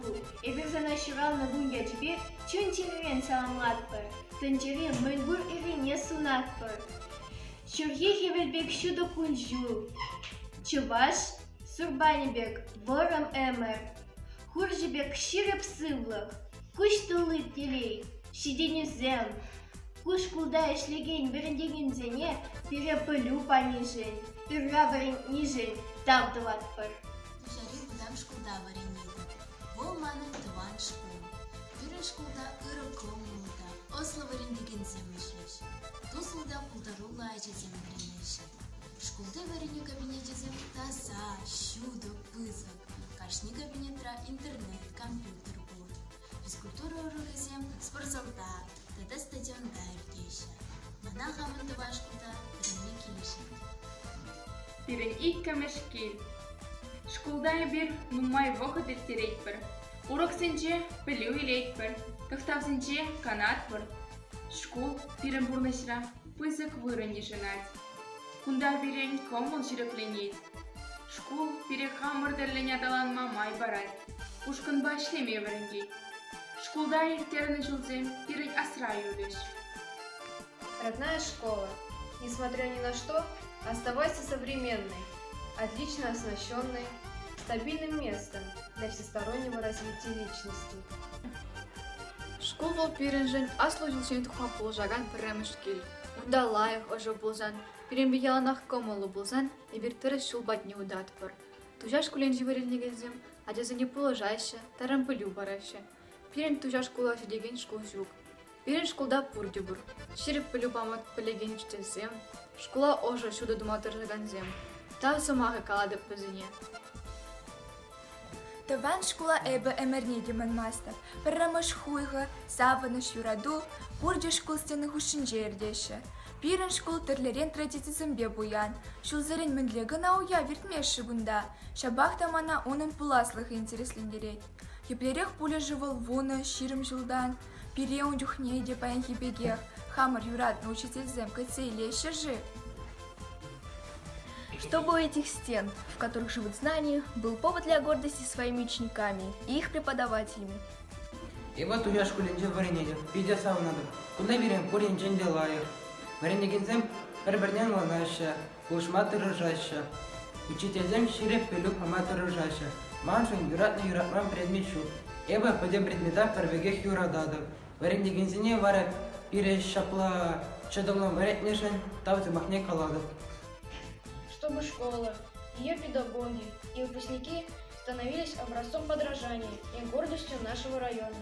шкул, эпир сана ҫуралнӑ кун ячӗпе чун-чӗререн саламлатпӑр, тӗнчере мӗнпур ыррине сунатпӑр. Ҫурхи хӗвел пек ҫутӑ кун-ҫул, чӑваш сурпанӗ пек вӑрӑм ӗмӗр, хурҫӑ пек ҫирӗп сывлӑх, куҫ тулли телей, ҫитӗнӳсем, ку шкулта ӗҫлекен вӗрентекенсене пире пӗлӳ панишӗн, ырра вӗрентнишӗн тав тӑватпӑр. Туҫари вӑтам шкулта вӗренетӗп. Вӑл манӑн тӑван шкул. Пирӗн шкулта ырӑ кӑмӑллӑ та ӑслӑ вӗрентекенсем ӗҫлӗҫ. Туслӑ та пултаруллӑ ачасем вӗренеҫҫӗ. Шкулти вӗренӳ кабинечӗсем таса, ҫутӑ, пысӑк. Кашни кабинетра интернет, компьютер пур. Физкультура урокӗсем спортзалта тата стадионта иртеҫҫӗ. Мана хамӑн тӑван шкулта вӗренме килӗшет. Пирӗн иккӗмӗш кил. Шкулта эпир нумай вӑхӑт ирттеретпӗр. Уроксенче пӗлӳ илетпӗр, тӑхтавсенче канатпӑр. Шкул пирӗн пурнӑҫра пысӑк вырӑн йышӑнать. Кунта пирӗн кӑмӑл ҫирӗпленет. Шкул пире хамӑр тӗллӗн аталанма май парать, ушкӑнпа ӗҫлеме вӗрентет. Шкулта ирттернӗ ҫулсем пирӗн асра юлӗҫ. Родная школа, несмотря ни на что, оставайся современной, отлично оснащенной, стабильным местом для всестороннего развития личности. Шкул вӑл пирӗншӗн аслӑ ҫулсене тухма пулӑшакан пӗрремӗш кил. Унта лайӑх, ӑшӑ пулсан, пирӗнпе яланах кӑмӑллӑ пулсан эпир тӗрӗс ҫул патне утатпӑр. Туҫа шкулӗнчи вӗренекенсем ачасене пулӑшаҫҫӗ, тарӑн пӗлӳ параҫҫӗ. Пирӗн Туҫа шкула ҫитекен шкул ҫук. Пирӗн шкулта пурте пур. Ҫирӗп пӗлӳ пама пӗлекен учительсем, шкула ӑшӑ, ҫутӑ тума тӑрӑшакансем. Тав сӑмахӗ калатӑп вӗсене. Тӑван шкула эпӗ ӗмӗрне те манмастӑп. Пӗрремӗш хуйхӑ, савӑнӑҫ, юрату пурте шкул стени хушшинче иртеҫҫӗ. Пирӗн шкул тӗрлӗрен традицисемпе пуян. Ҫулсерен мӗнле кӑна уяв иртмест-ши кунта? Ҫапах та мана унӑн пуласлӑхӗ интереслентерет. Еплерех пулӗ-ши вӑл 10, 20 ҫултан? Пире ун чухне те паянхи пекех хамӑр юратнӑ учительсем кӗтсе илеҫҫӗ-ши? Чтобы у этих стен, в которых живут знания, был повод для гордости своими учениками и их преподавателями. Эпӗ Туҫа шкулӗнче вӗренетӗп, питӗ савӑнатӑп. Кунта пирӗн пур енчен те лайӑх. Вӗренекенсем пӗр-пӗрне ӑнланаҫҫӗ, пулӑшма тӑрӑшаҫҫӗ. Учительсем ҫирӗп пӗлӳ пама тӑрӑшаҫҫӗ. Маншӑн юратнӑ-юратман предмет ҫук. Эпӗ пӗтӗм предмета пӗр пекех юрататӑп. Вӗрентекенсене вара пире ҫапла чӑтӑмлӑн вӗрентнӗшӗн тав сӑмахне калатӑп. Чтобы школа, ее педагоги и выпускники становились образцом подражания и гордостью нашего района.